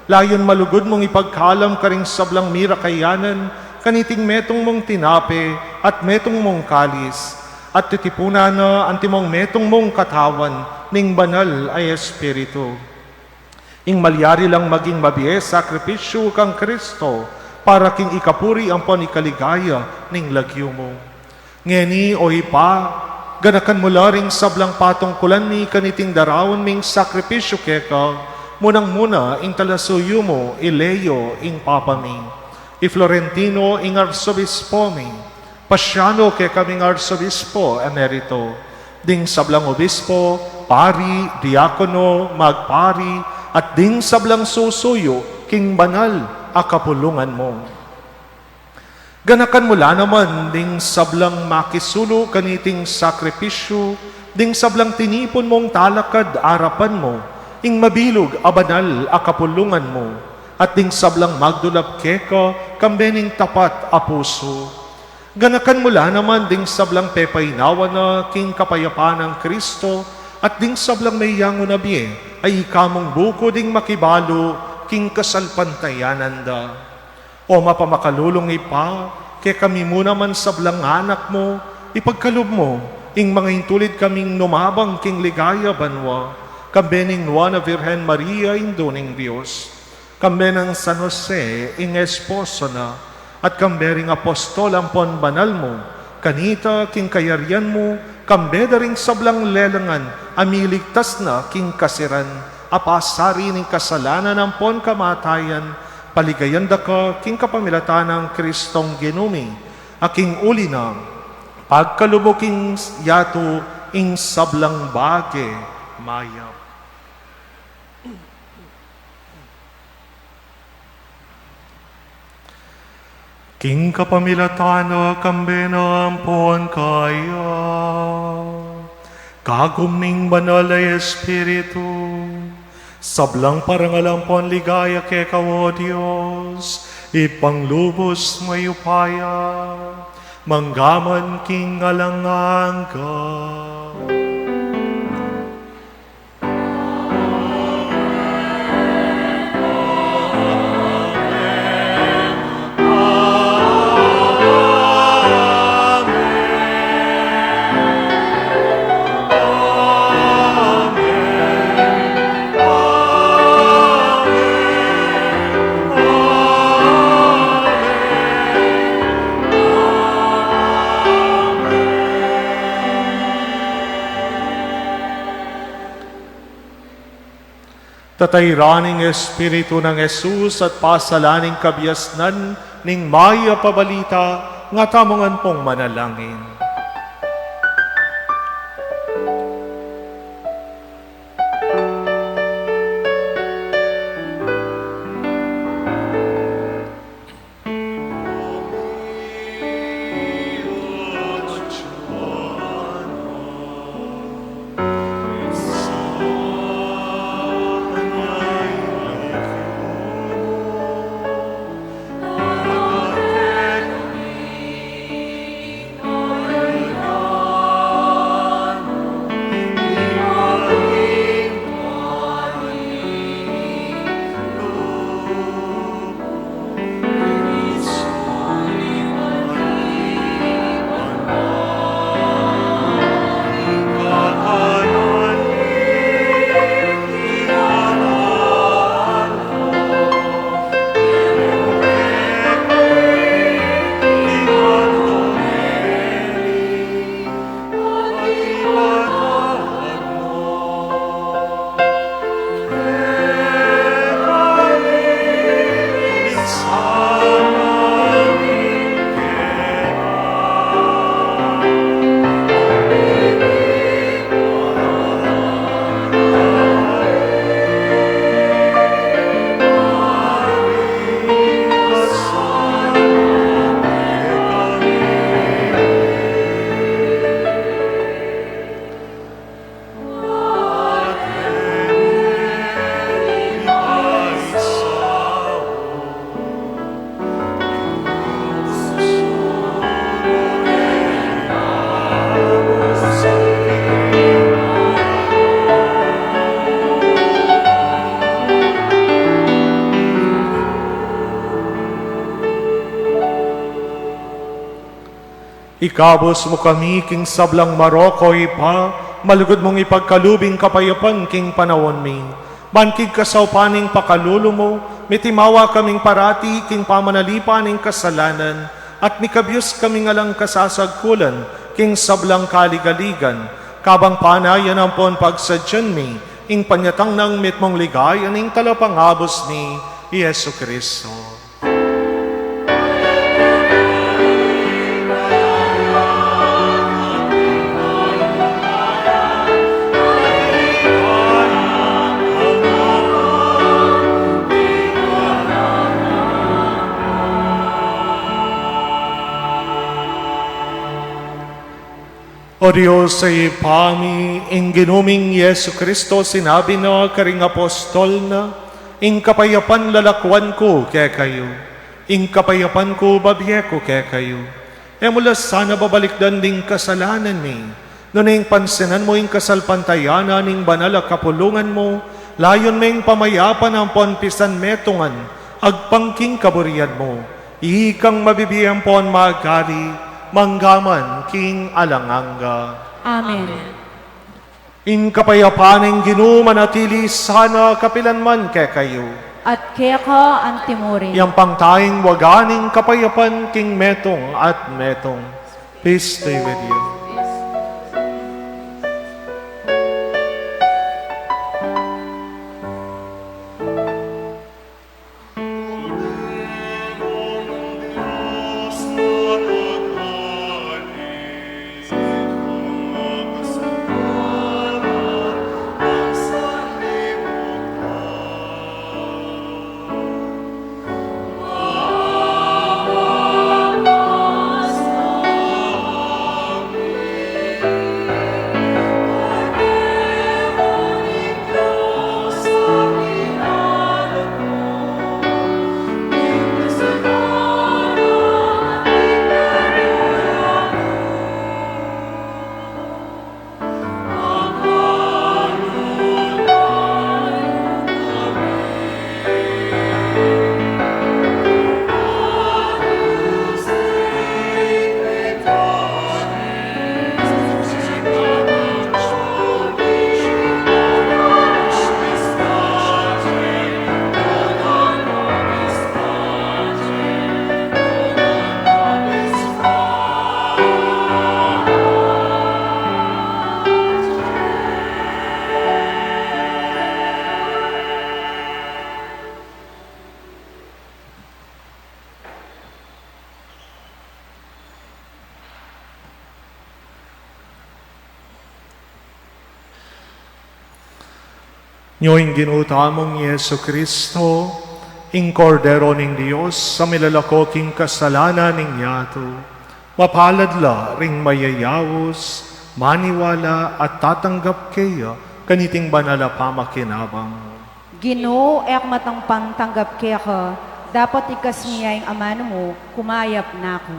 Layun malugud mung ipagkalam karing sablang mirakayanan kaniting metung mung tinape at metung mung kalis, at titipunan na antimong metung mung katawan ning Banal a Espiritu. Ing malyari lang maging mabie sakripisyu kang Kristo para king ikapuri ampon ikaligaya ning lagyu mu. Ngeni, o Ibpa, ganakan mu la ring sablang patungkulan mi kaniting daraun ming sakripisyu keka, munang-muna ing talasuyu mu, i Leo, ing Papa mi, i Florentino, ing Arsobispo mi, Pasiano, kekaming Arsobispo Emerito, ding sablang obispo, pari, diakono, magpari, at ding sablang susuyu king banal a kapulungan mu. Ganakan mu la naman ding sablang makisulu kaniting sakripisyu, ding sablang tinipun mung talakad arapan mu, ing mabilug a banal a kapulungan mu, at ding sablang magdulap keka kambe ning tapat a pusu. Ganakan mu la naman ding sablang pepainawa na king kapayapan nang Kristo, at ding sablang meyangu na bie a ika mung buku ding makibalu king kasalpantayanan da. O mapamakalulung Ibpa, kekami mu naman sablang anak mu, ipagkalub mu ing mangaintulid kaming numabang king ligaya banua, kambe ning Nuan a Virgen Maria, Indu ning Dios, kambe nang San Jose, ing esposo na, at kambe ring apostol ampon banal mu, kanita king kayarian mu, kambe da ring sablang lelangan a miligtas na king kasiran, a pasari ning kasalanan ampon kamatayan, paligayan da ka king kapamilatan nang Kristong Ginu mi, a king uli na, pagkalub mu king yatu ing sablang bage mayap. King kapamilatan na, kambe na ampon kaya, kagum ning Banal a Espiritu, sablang parangal ampon ligaya keka, o Dios, Ibpang lubus mayupaya, mangga man king alang angga. Tatayran ing Espiritu nang Jesus at pasalan ing kabiasnan ning mayap a balita, nga tamu ngan pung manalangin. Kabus mu kami king sablang marok, o Ibpa, malugud mung ipagkalub ing kapayapan king panaun mi. Ban king kasaupan ning pakalulu mu, mitimawa kaming parati king pamanalipan ning kasalanan, at mikabyus kaming alang kasasagkulan king sablang kaligaligan, kabang panayan ampon pagsadyan mi ing panyatang nang mitmung ligaya ning Talapangabus mi, i Jesu Cristo. O Dios, Ibpa mi, ing Ginu ming Jesu Cristo sinabi na karing apostol na, "Ing kapayapan lalakuan ku kekayu, ing kapayapan ku babie ku kekayu." E mu la sana babalikdan ding kasalanan mi, nune ing pansinan mu ing kasalpantayanan ning banal a kapulungan mu, layun meng pamayapan ampon pisanmetungan, agpang king kaburian mu. Ikang mabibie ampon magari, mangga man king alang angga. Amen. Ing kapayapan ning Ginu manatili sana kapilan man kekayu. At keka antimurin. Yang pang tayang wagan ing kapayapan king metung at metung. Peace be with you. Nyo ing Ginu tamung Jesu Cristo, ing Kordero ning Dios, a milalako king kasalanan ning yatu. Mapalad la ring mayayaus, maniwala at tatanggap keya, kaniting banal a pamakinabang. Ginu, e ku matang pang tanggap keka, dapot ikas mu ya ing amanu mu, kumayap na ku.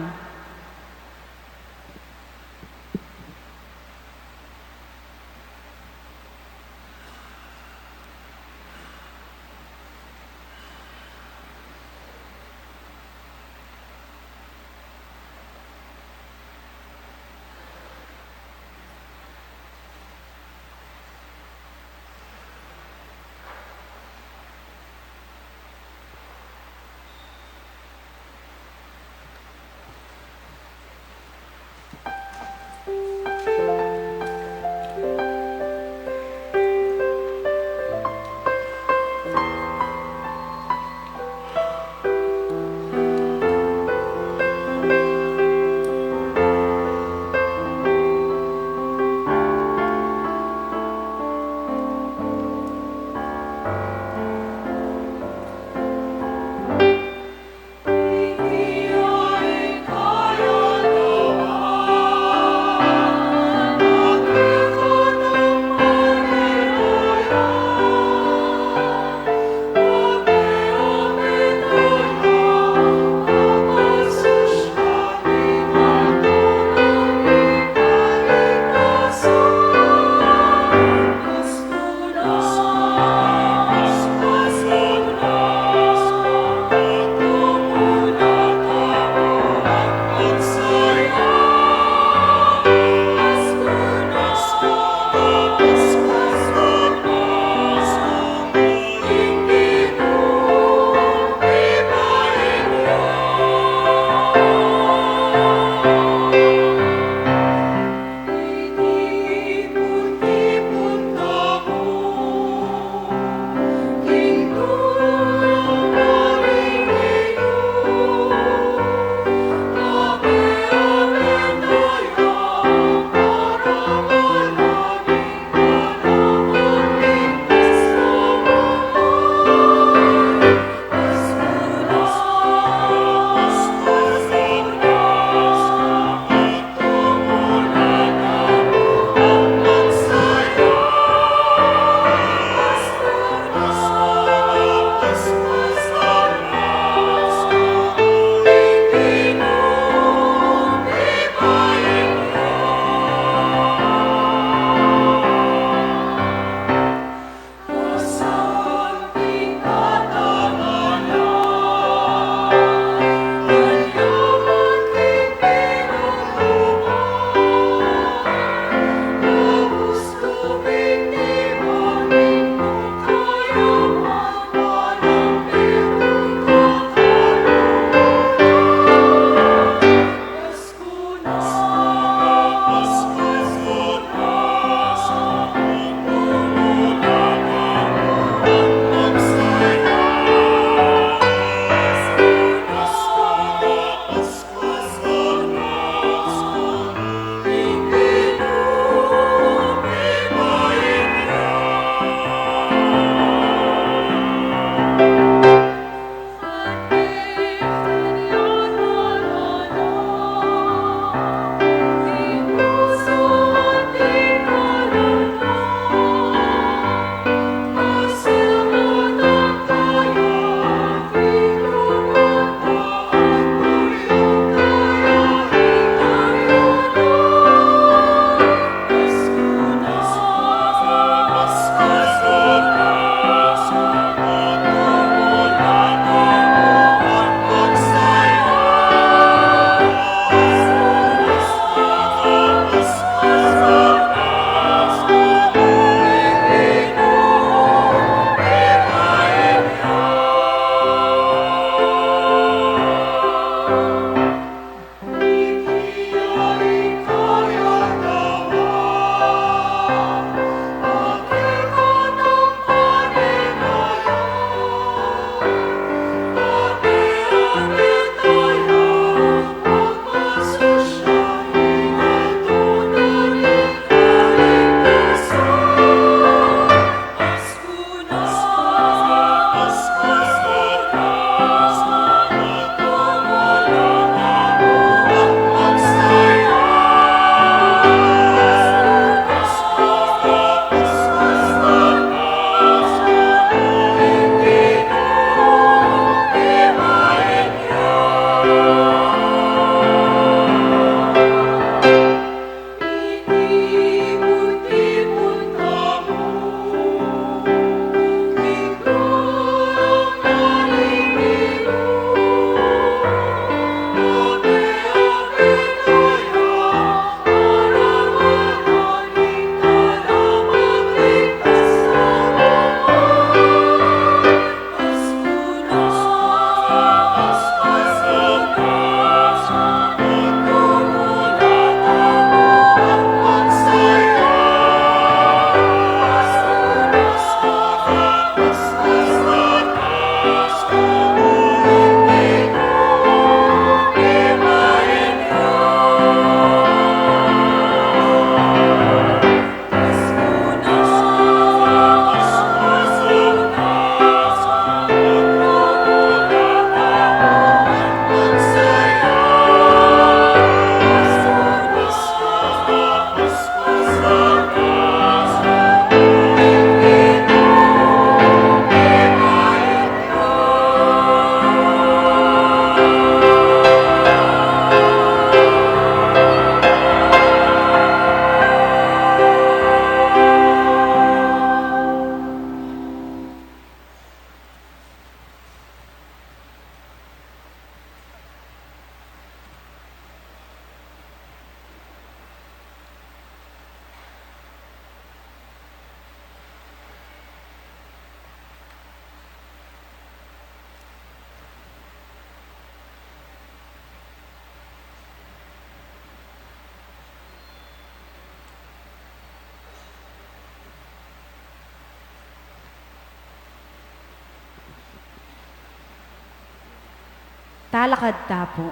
Talakad ta pu.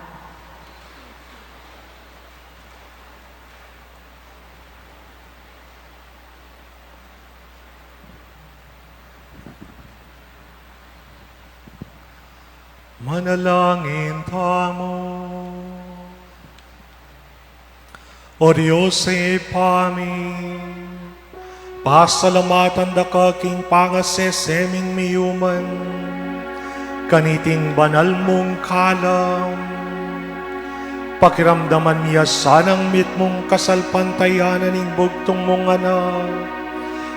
Manalangin tamu. O Dios, Ibpa mi, pasalamatan da ka king pangasese ming miyuman kaniting banal mung kalam. Pakiramdaman mi ya sanang mitmung kasalpantayanan ning bugtung mung Anak,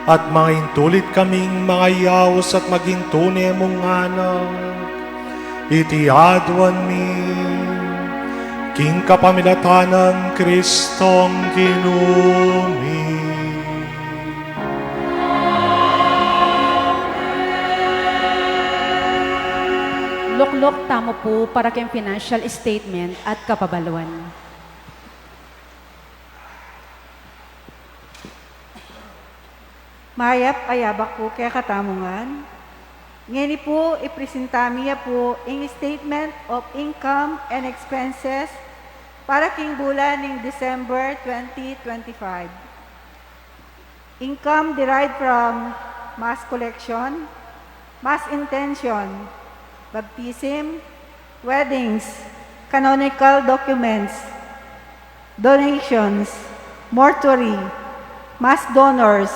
at mangaintulid kaming mangayaus at maging tune mung anak. Iti aduan mi king kapamilatan nang Kristong Ginu mi. Lukluk tamu pu para king financial statement at kapabaluan. Mayap a yabak pu kekatamu ngan. Ngeni pu, ipresenta mi ya pu ing statement of income and expenses para king bulan ning December twenty twenty-five. Income derived from mass collection, mass intention, baptism, weddings, canonical documents, donations, mortuary, mass donors,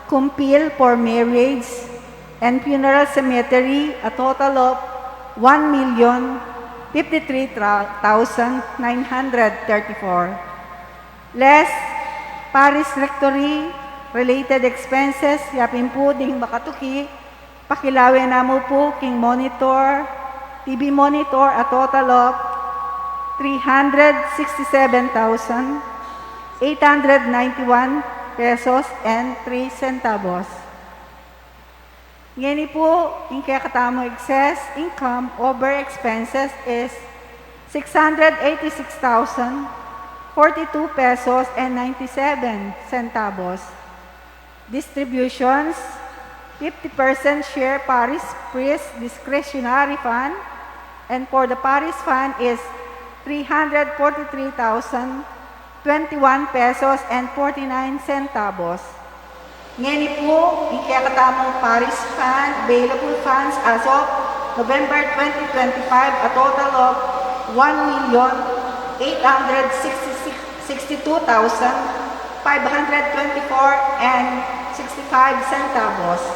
compil for marriage, and funeral cemetery, a total of one million fifty-three thousand nine hundred thirty-four. Less parish rectory related expenses, yapin pu ding makatuki, pakilawe namu pu king monitor, T V monitor, a total of three hundred sixty-seven thousand eight hundred ninety-one pesos and three centavos. Ngeni pu, ing kekatamu excess income over expenses is six hundred eighty-six thousand forty-two pesos and ninety-seven centavos. Distributions, fifty percent share parish priest discretionary fund, and for the parish fund is three hundred forty-three thousand twenty-one pesos and forty-nine centavos. Ngeni pu, ing kekatamung parish fund, available funds as of November twenty twenty-five, a total of one million eight hundred sixty-six, sixty-two thousand five hundred twenty-four and sixty-five centavos.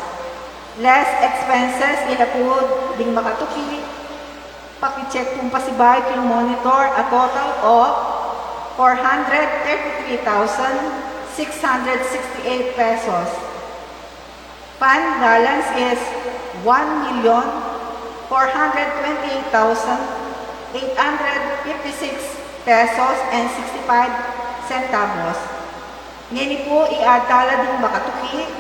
Less expenses, ila pu ding makatuki, pakicheck pung pasibayu king monitor, a total of four hundred thirty-three thousand six hundred sixty-eight pesos. Fund balance is one million four hundred twenty-eight thousand eight hundred fifty-six pesos and sixty-five centavos. Ngeni pu, i-add tala ding makatuki,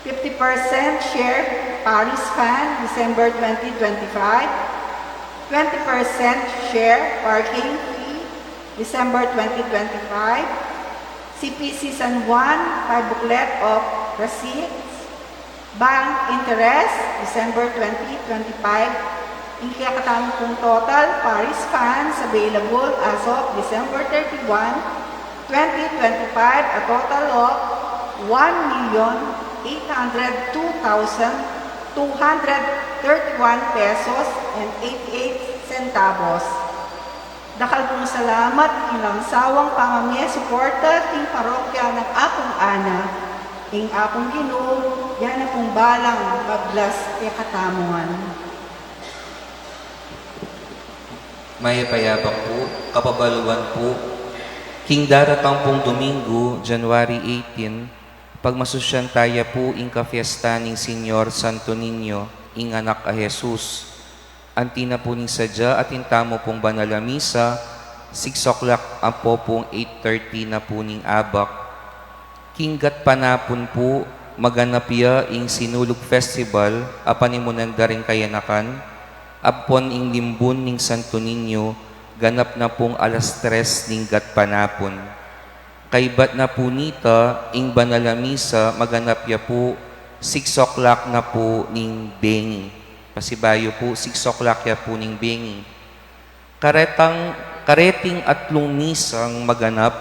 fifty percent share parish fund, December twenty twenty-five, twenty percent share parking fee, December twenty twenty-five, C P C San Juan, five booklet of receipts, bank interest, December twenty twenty-five, ing kekatamu pung total parish funds available as of December thirty-one, twenty twenty-five, a total of one million eight hundred two thousand two hundred thirty-one pesos and eighty-eight centavos. Dakal pung salamat king alang sawang pamamie suporta king parokya nang Apung Ana. Ing Apung Ginu ya na pung balang mag-bless kekatamu ngan. Mayap a yabak pu, kapabaluan pu, king daratang pung Domingo, January eighteen, pagmasusyan taya pu ing kapiestan ning Señor Santo Niño, ing anak a Jesus. Anti na pu ning sadya, atin tamu pung banal a misa, six o'clock ampo pung eight thirty na pu ning abak. King gatpanapun pu, maganap ya ing Sinulog Festival a panimunan da ring kayanakan, ampon ing limbun ning Santo Niño, ganap na pung alas tres ning gatpanapun. Kaybat na pu nita, ing banal a misa, maganap ya pu, six o'clock na pu ning bengi. Pasibayu pu, siksok la ke pu ning bengi. Karetang, kareting atlung misang maganap,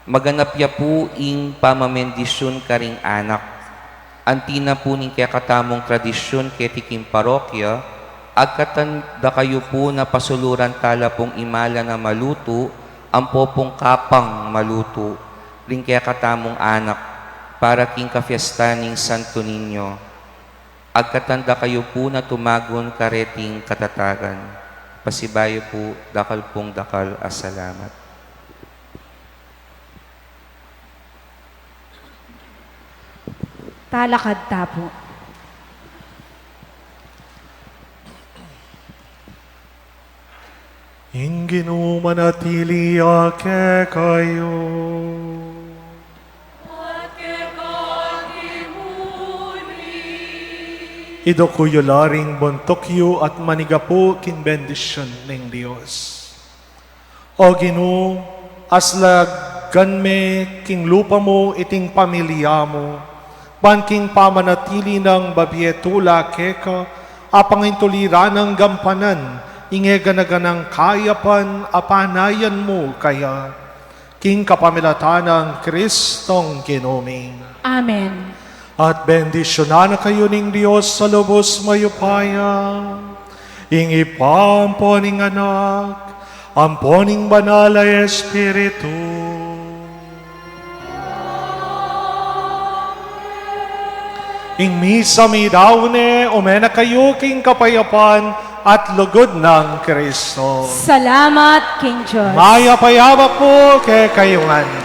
maganap ya pu ing pamamendisyun karing anak. Anti na pu ning kekatamung tradisyun keti king parokya, agkatan da kayu pu na pasuluran tala pung imalan a malutu, ampo pung kapang malutu, ring kekatamung anak, para king kapiestan ning Santo Niño. Agkatan da kayu pu na tumagun kareting katatagan. Pasibayu pu, dakal pung dakal a salamat. Talakad ta pu. Ing Ginu manatili ya kekayu. Iduku yu la ring buntuk yu at manigapu king bendisyun ning Dios. O Ginu, aslagan me king lupa mu iting pamilya mu, ban king pamanatili nang babie tula keka, a pangintuliran nang gampanan ing e gana-ganang kayapan a panayan mu kaya. King kapamilatan nang Kristong Ginu mi. Amen. At bendisyunan na kayu ning Dios a lubus mayupaya, ing Ibpa, ampo ning Anak, ampo ning Banal a Espiritu. Ing misa meyari ne, ume na kayu king kapayapan at lugud nang Kristo. Salamat king Dios. Mayap a yabak pu kekayu ngan.